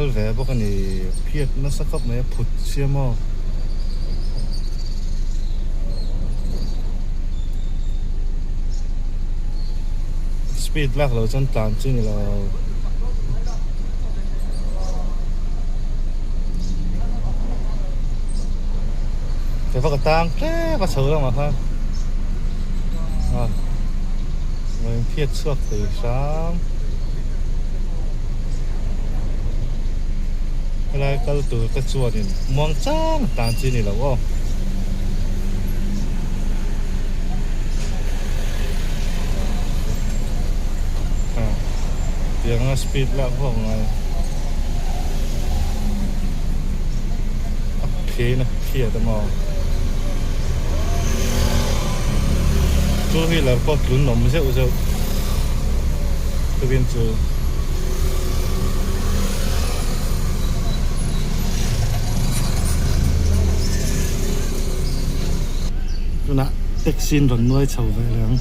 Dal ve bawk a ni. Phiat nasa khawp mai a phut sia maw. Speed lak lo chuan tlan chi ni lo. Ke vak a tang tlem a chho lamah khan a rawn phiat chhuak thei hram. Helai kal tur te chuanin muang chang tan chi ni lo aw. Tianga speed lak vak ngai a phen a phiat a maw. Two wheeler pawh tlun awm zeuh zeuh tukin chu. Tunah taxi in rawn nuai chho ve reng.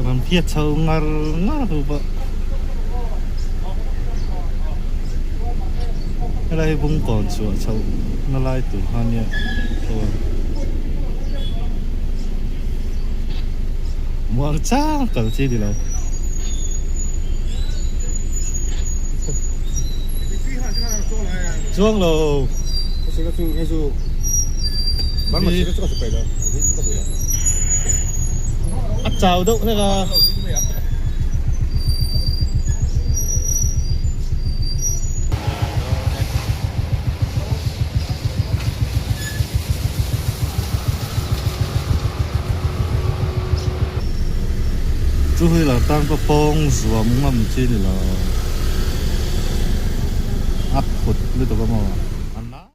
Rawn phiat chho ngar ngar ho pawh. Helai hi bungkawn chhuah chhoh na lai tur kha ania aw. Muang chang kal chi ni lo. Chuang lo. A chau deuh hlek a. Chu hi lo tan pawh pawng zuam ngam chi ni lo. A phut lutuk a maw.